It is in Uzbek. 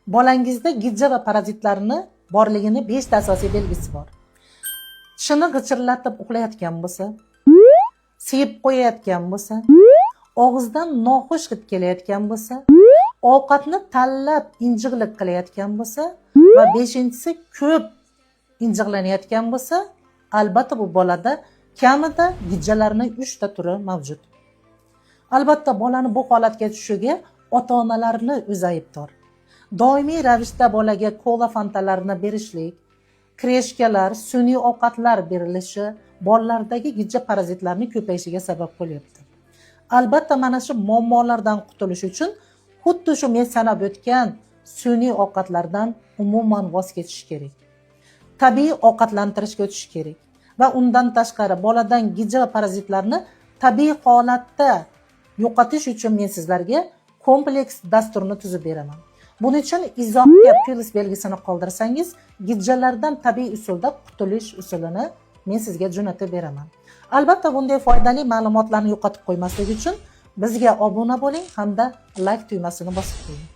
Bolangizda gijja va parazitlarni borligini 5 ta asosiy belgisi bor. Tishini g'ichirlatib uxlayotgan bo'lsa, siyib qo'yayotgan bo'lsa, og'izdan noxush hid kelayotgan bo'lsa, ovqatni tanlab injiqlik qilayotgan bo'lsa va beshinchisi ko'p injiqlanayotgan bo'lsa, albatta bu bolada kamida gijjalarni 3 ta turi mavjud. Albatta bolani bu holatga tushishiga ota-onalarni o'zi aybdor. Doimiy ravishda bolaga kola, fantalarni berishlik, kreshkalar, sun'iy ovqatlar berilishi bolalardagi gijja parazitlarni ko'payishiga sabab bo'lyapti. Albatta mana shu muammolardan qutulish uchun xuddi shu men sanab o'tgan sun'iy ovqatlardan umuman voz kechish kerak. Tabiiy ovqatlantirishga o'tish kerak va undan tashqari boladan gijja va parazitlarni tabiiy holatda yo'qotish uchun men sizlarga kompleks dasturni tuzib beraman. Buning uchun izohga plyus belgisini qoldirsangiz, gijjalardan tabiiy usulda qutulish usulini men sizga jo'natib beraman. Albatta bunday foydali ma'lumotlarni yo'qotib qo'ymaslik uchun bizga obuna bo'ling hamda like tugmasini bosib qo'ying.